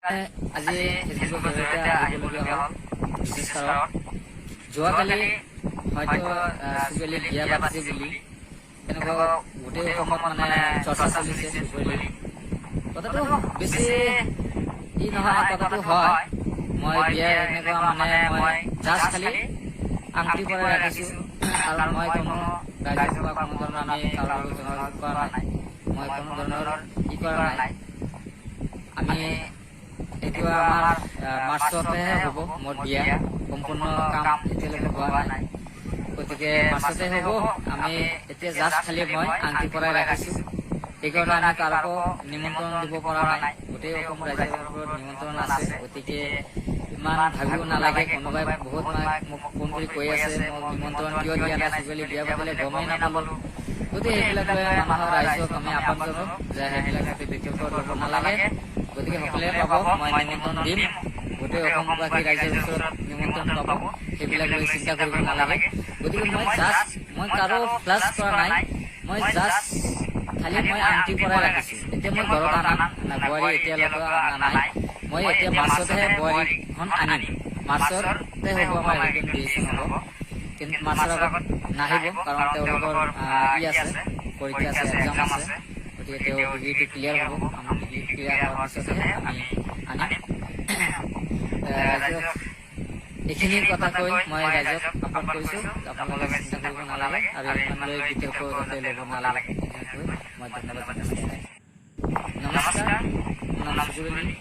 আজি ফেচবুকৰ জৰিয়তে আহিবলগীয়া হ'ল বিশেষ কাৰণ যোৱাকালি হয়তো চুবেলি বিয়া পাতিছে বুলি তেনেকুৱা গোটেই অসমত মানে চৰ্চা চলিছে। চুবেলি কথাটো বেছি ই নহয়, কথাটো হয় মই বিয়া এনেকুৱা মানে মই জাষ্ট খালি আংটি পৰাই ৰাখিছোঁ। কাৰণ মই কোনো ৰাইজক বা কোনো ধৰণৰ আমি কাৰো লগত যোগাযোগ কৰা নাই, মই কোনো ধৰণৰ ই কৰা নাই। আমি এইটো আমাৰ মাৰ্চতেহে হ'ব মোৰ বিয়া, সম্পূৰ্ণ কাম এতিয়ালৈকে হোৱা নাই। গতিকে মাৰ্চতে হ'ব। আমি এতিয়া জাষ্ট খালি মই আংটি পৰাই ৰাখিছোঁ। সেইকাৰণে আমি কাৰোকো নিমন্ত্ৰণ দিব পৰা নাই। গোটেই অসম ৰাইজৰ ওপৰত নিমন্ত্ৰণ আছে, গতিকে ইমান ভাবিব নালাগে। কোনোবাই বহুত মানে মোক ফোন কৰি কৈ আছে, মোক নিমন্ত্ৰণ কিয় দিয়া নাই, চুবেলি বিয়া পাতিলে গমেই নাপালো। গতিকে সেইবিলাক লৈ মানুহৰ ৰাইজক আমি আহ্বান জনাওঁ যে সেইবিলাক যাতে বিতৰ্ক ল'ব নালাগে। গতিকে সকলোৱে পাব, মই নিমন্ত্ৰণ দিম। গোটেই অসমবাসী ৰাইজৰ ওচৰত নিমন্ত্ৰণ পাব, সেইবিলাক লৈ চিন্তা কৰিব নালাগে। গতিকে মই জাষ্ট মই কাৰো ফ্লাছ কৰা নাই, মই জাষ্ট খালি মই আংটি পৰাই ৰাখিছোঁ। এতিয়া মই ঘৰত আনা নাই, বোৱাৰী এতিয়ালৈকে অনা নাই। মই এতিয়া মাৰ্চতহে বোৱাৰীখন আনিম। মাৰ্চতে হ'ব আমাৰ ডিচিশ্যন হ'ব, কিন্তু মাৰ্চৰ আগত নাহিব, কাৰণ তেওঁলোকৰ ই আছে, পৰীক্ষা আছে, এক্সাম আছে। গতিকে তেওঁ ডিগ্ৰীটো ক্লিয়াৰ হ'ব, আমাৰ ডিগ্ৰী ক্লিয়াৰ হোৱাৰ পিছতহে আমি আনিম। ৰাইজক এইখিনি কথা কৈ মই ৰাইজক আহ্বান কৰিছোঁ, আপোনালোকে চিন্তা কৰিব নালাগে আৰু ইমান লৈ বিতৰ্ক যাতে ল'ব নালাগে। এনেকৈ মই ধন্যবাদ জনাইছোঁ। নমস্কাৰ, মোৰ নাম চুকুৰ আলী।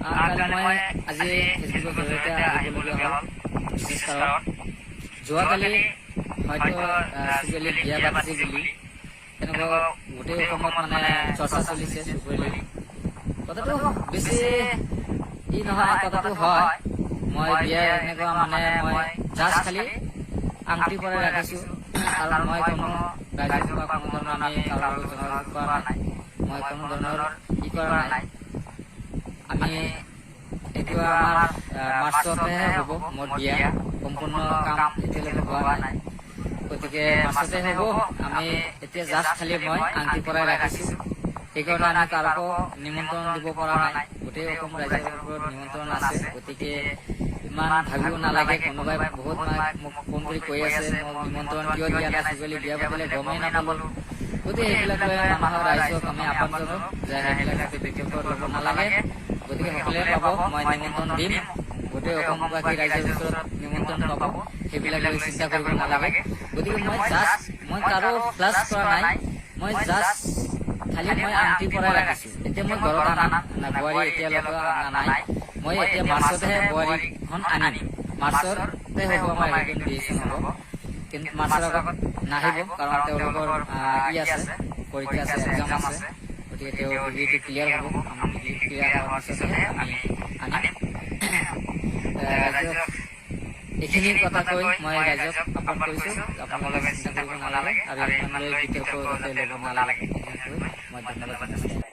কালি মই আজি ফেচবুকৰ জৰিয়তে আহিবলগীয়া হ'ল বিশেষ কাৰণ যোৱাকালি হয়তো চুবেলি বিয়া পাতিছে বুলি তেনেকুৱা গোটেই অসমত মানে চৰ্চা চলিছে। চুবেলি কথাটো বেছি ই নহয়, কথাটো হয় মই বিয়া এনেকুৱা মানে মই জাষ্ট খালি আংটি পৰাই ৰাখিছোঁ। কাৰণ মই কোনো ৰাইজক বা কোনো ধৰণৰ আমি কাৰো লগত যোগাযোগ কৰা নাই, মই কোনো ধৰণৰ ই কৰা নাই। আমি এইটো আমাৰ মাৰ্চতেহে হ'ব মোৰ বিয়া, সম্পূৰ্ণ কাম এতিয়ালৈকে হোৱা নাই। গতিকে মাৰ্চতে হ'ব। আমি এতিয়া জাষ্ট খালি মই আংটি পৰাই ৰাখিছোঁ। সেইকাৰণে আমি কাৰোকো নিমন্ত্ৰণ দিব পৰা নাই। গোটেই অসম ৰাইজৰ ওপৰত নিমন্ত্ৰণ আছে, গতিকে ইমান ভাবিব নালাগে। কোনোবাই বহুত মানে মোক ফোন কৰি কৈ আছে, মোক নিমন্ত্ৰণ কিয় দিয়া নাই, চুবেলি বিয়া পাতিলে গমেই নাপালো। গতিকে সেইবিলাক লৈ মানুহৰ ৰাইজক আমি আহ্বান জনাওঁ যে সেইবিলাক যাতে বিতৰ্ক ল'ব নালাগে। গতিকে সকলোৱে পাব, মই নিমন্ত্ৰণ দিম। গোটেই অসমবাসী ৰাইজৰ ওচৰত নিমন্ত্ৰণ পাব, সেইবিলাক লৈ চিন্তা কৰিব নালাগে। গতিকে মই জাষ্ট মই কাৰো ফ্লাছ কৰা নাই, মই জাষ্ট খালি মই আংটি পৰাই ৰাখিছোঁ। এতিয়া মই ঘৰত আনা নাই, বোৱাৰী এতিয়ালৈকে অনা নাই। মই এতিয়া মাৰ্চতহে বোৱাৰীখন আনিম। মাৰ্চতে হ'ব আমাৰ ডিচিশ্যন হ'ব, কিন্তু মাৰ্চৰ আগত নাহিব, কাৰণ তেওঁলোকৰ ই আছে, পৰীক্ষা আছে, এক্সাম আছে। গতিকে তেওঁ ডিগ্ৰীটো ক্লিয়াৰ হ'ব, আমাৰ ডিগ্ৰী ক্লিয়াৰ হোৱাৰ পিছতহে আমি আনিম। ৰাইজক এইখিনি কথা কৈ মই ৰাইজক আহ্বান কৰিছোঁ, আপোনালোকে চিন্তা কৰিব নালাগে আৰু ইমান লৈ বিতৰ্ক যাতে ল'ব নালাগে। এনেকৈ মই ধন্যবাদ জনাইছোঁ।